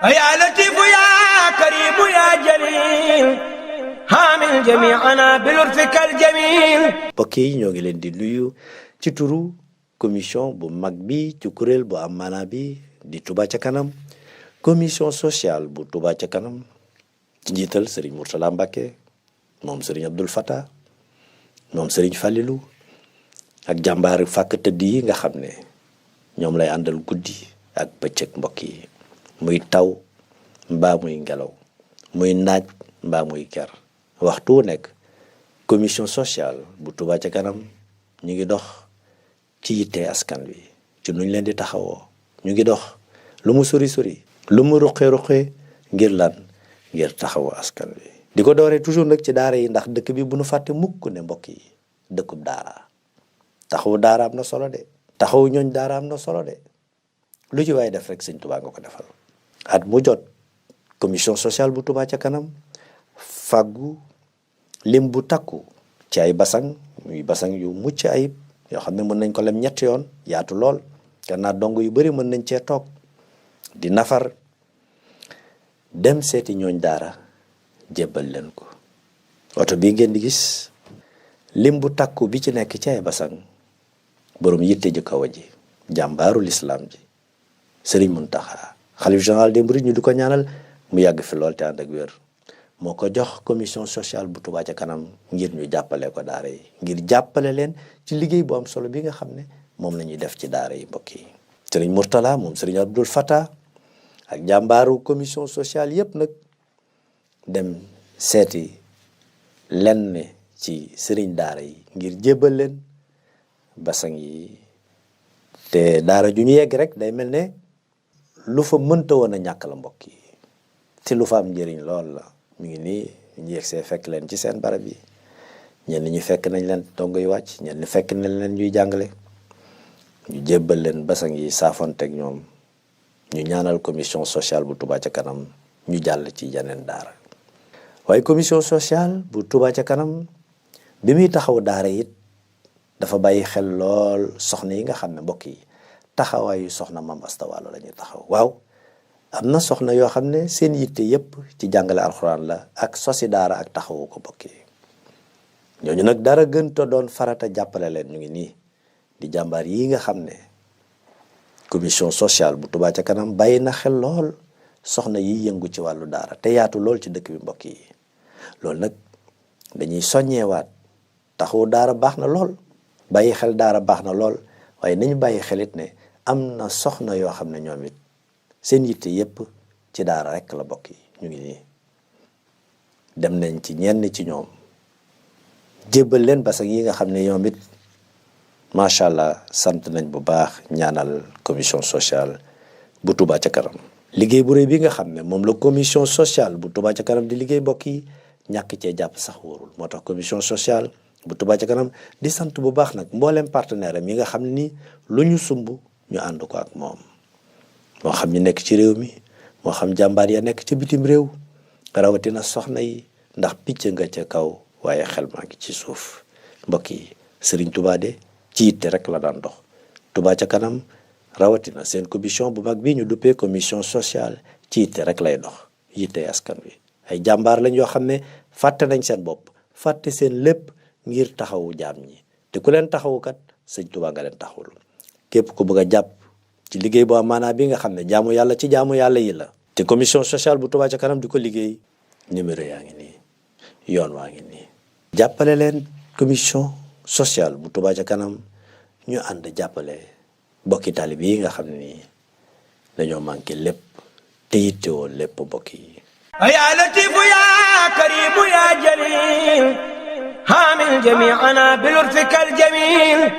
يا لطيف يا كريم يا جليل حامل جميعنا بلطفك الجميل. mbokk yi ñoo ngi leen di nuyu ci turu commission bu mag bi ci kuréel bu am maanaa bi di Touba ca kanam commission sociale bu Touba ca kanam ci njiital Serigne Mourtala Mbacké moom Serigne Abdoul Fattah moom Serigne Fallilou ak jàmbaari fàkk tëdd yi nga xam ne ñoom lay àndal guddi ak bëccëg mbokk yi muy taw mbaa muy ngelaw muy naaj mbaa muy ker waxtu wu nekk commission sociale bu Touba ca kanam ñu ngi dox ci yitte askan wi ci nuñ leen di taxawoo ñu ngi dox lu mu sori lu mu ruqe ngir lan ngir taxawu askan wi di ko dooree toujours nag ci daara yi ndax dëkk bi bu nu fàtte mukk ne mbokk yi dëkkub daara taxawu daara am na solo de taxawu ñooñ daara am na solo de lu ci waay def rek sëñ Touba nga ko defal at mu jot commission sociale bu Touba ca kanam fàggu lim bu takku ci ay basang muy basang yu mucc ayib yoo xam ne mën nañ ko lem ñetti yoon yaatu lool gannaaw dong yu bari mën nañ cee toog di nafar dem seeti ñooñ daara jébbal leen ko oto bii ngeen di gis lim bu takku bi ci nekk ci ay basang borom yitte ji kaw ji jàmbaaru lislaam ji Serigne Mountakha xalif général des mourides ñu di ko ñaanal mu yàgg fi lool te ànd ak wér moo ko jox commission sociale bu Touba ca kanam ngir ñu jàppale ko daara yi ngir jàppale leen ci liggéey bu am solo bi nga xam ne moom la ñuy def ci daara yi mbokk yi Serigne Mourtala moom Serigne Abdoul Fattah ak jàmbaaru commission sociale yépp nag dem seeti lenn ci Serigne daara yi ngir jébbal leen basang yi te daara ju ñu yegg rek day mel ne lu fa mënta woon a ñàkk la mbokk yi te lu fa am njëriñ lool la mi ngi nii ñu yegg see fekk leen ci seen barab yi ñenn ñi fekk nañ leen dongo yu wàcc ñenn ñi fekk nañ leen ñuy jàngale ñu jébbal leen basang yi saafonteeg ñoom ñu ñaanal commission sociale bu Touba ca kanam ñu jàll ci yeneen daara waaye commission sociale bu Touba ca kanam bi muy taxaw daara it dafa bàyyi xel lool soxna yi nga xam ne mbokk yi taxawaayu soxna Maam Asta Walo la ñuy taxaw waaw am na soxna yoo xam ne seen yitte yépp ci jàngale alxuraan la ak sosi daara ak taxawu ko mbokk yi ñooñu nag dara gën te doon farata jàppale leen ñu ngi nii di jàmbaar yi nga xam ne commission sociale bu Touba ca kanam bàyyi na xel lool soxna yi yëngu ci wàllu daara te yaatu lool ci dëkk bi mbokk yi loolu nag dañuy soññeewaat taxawu daara baax na lool bàyyi xel daara baax na lool waaye nañu bàyyi xelit ne am na soxna yoo xam ne ñoom it seen yitte yépp ci daara rekk la bokk yi ñu ngi nii dem nañ ci ñenn ci ñoom jébbal leen basang yi nga xam ne ñoom it macha allah sant nañ bu baax ñaanal commission sociale bu Touba ca kanam liggéey bu rëy bi nga xam ne moom la commission sociale bu Touba ca kanam di liggéey mbokk yi ñàkk cee jàpp sax wóorul moo tax commission sociale bu Touba ca kanam di sant bu baax nag mbooleem partenaire am yi nga xam ni lu ñu sumb ñu ànd ko ak moom moo xam ñu nekk ci réew mi moo xam jàmbaar ya nekk ci bitim réew rawatina soxna yi ndax picc nga ca kaw waaye xel maa ngi ci suuf mbokk yi Serigne Touba de ci yitte rek la daan dox Touba ca kanam rawatina seen commission bu mag bi ñu duppee commission sociale ci yitte rek lay dox yitte askan wi ay jàmbaar lañ yoo xam ne fàtte nañ seen bopp fàtte seen lépp ngir taxawu jaam ñi te ku leen taxawukat sëñ Touba nga leen taxawul képp ku bëgg a jàpp ci liggéey bu am maanaa bi nga xam ne jaamu yàlla ci jaamu yàlla yi la te commission sociale bu Touba ca kanam di ko liggéey numéro yaa ngi nii yoon waa ngi nii jàppale leen commission sociale bu Touba ca kanam ñu ànd jàppale bokki taalib yi nga xam ne nii dañoo manqué lépp te yittewoo lépp bokk yi يا لطيف يا كريم يا جليل حامل جميعنا بلطفك الجميل.